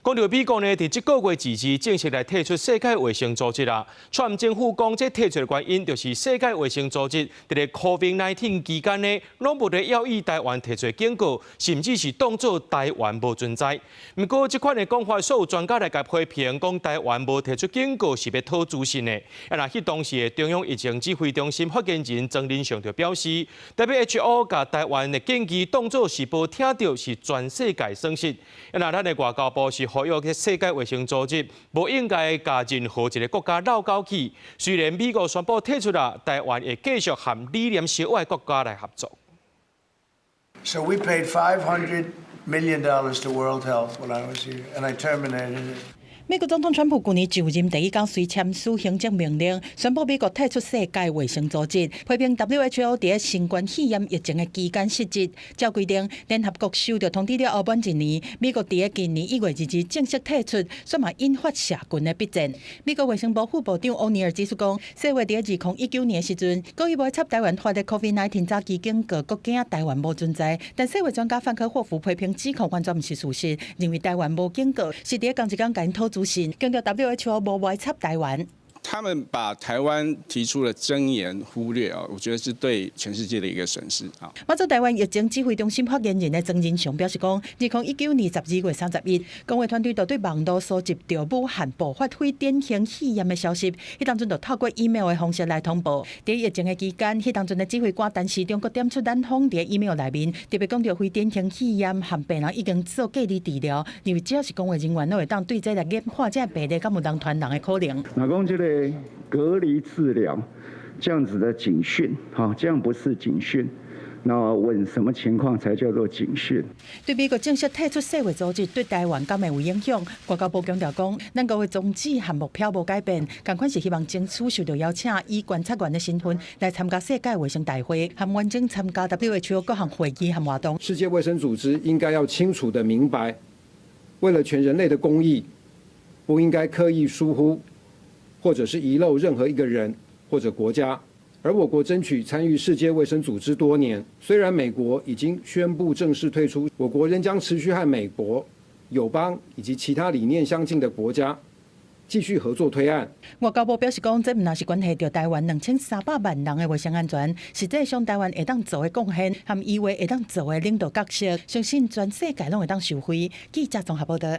講著美國呢，佇這個月22正式來退出世界衛生組織啦。川普政府講，這退出的原因就是世界衛生組織佇個 COVID-19 期間呢，攏無咧要以台灣提出警告，甚至是當做台灣無存在。毋過，這款的講法，所有專家來共批評，講台灣無提出警告是欲討資訊的。啊，若彼當時的中央疫情指揮中心發言人莊人祥就表示，WHO 共台灣的建議當做是無聽著，是全世界損失。啊，若咱的外交部是呼籲世界衛生組織，無應該共任何一個國家落勾去。雖然美國宣布退出啦，台灣會繼續和理念相愛國家來合作。 So we paid $500 million to World Health when I was here, and I terminated it. 美國總統川普舊年就任第一工，隨簽署行政命令，宣布美國退出世界衛生組織，批評 WHO 佇新冠肺炎疫情的期間失職。照規定，聯合國收到通知了後滿一年，美國佇今年1月22日正式退出，煞嘛引發社群的筆戰。美國衛生部副部長歐尼爾指出講，世衛佇2019年時陣，故意無插台灣發的 COVID-19 早期警告，閣驚台灣無存在。但世衛專家范科霍夫批評指控完全毋是事實，認為台灣無警告，是佇仝一工共𪜶討資訊，強調 WHO 無歪插台灣。他們把台灣提出的爭言忽略啊，我覺得是對全世界的一個損失啊。馬祖台灣疫情指揮中心發言人的莊人祥表示講，2019年12月31，公衛團隊就對網路搜集著武漢爆發非典型肺炎的消息，彼當陣就透過 email 的方式來通報。佇疫情的期間，彼當陣的指揮官陳時中閣點出咱方佇 email 內面，特別講著非典型肺炎和病人已經做隔離治療，認為只要是公衛人員攏會當對這來研判這病例敢有人傳人的可能。若講這個隔離治療這樣子的警訊，哈，這樣不是警訊。那問什麼情況才叫做警訊？對美國正式退出世衛組織，對台灣敢會有影響？外交部強調講，咱國的宗旨和目標無改變，仝款是希望爭取受到邀請，以觀察員的身份來參加世界衛生大會，和完整參加 WHO 各項會議和活動。世界衛生組織應該要清楚的明白，為了全人類的公益，不應該刻意疏忽，或者是遺漏任何一個人或者國家。而我國爭取參與世界衛生組織多年，雖然美國已經宣布正式退出，我國仍將持續和美國、友邦以及其他理念相近的國家繼續合作推案。外交部表示講，這毋但是關係著台灣2300萬人的衛生安全，實際上台灣會當做的貢獻，和以為會當做的領導角色，相信全世界攏會當受惠。記者綜合報道。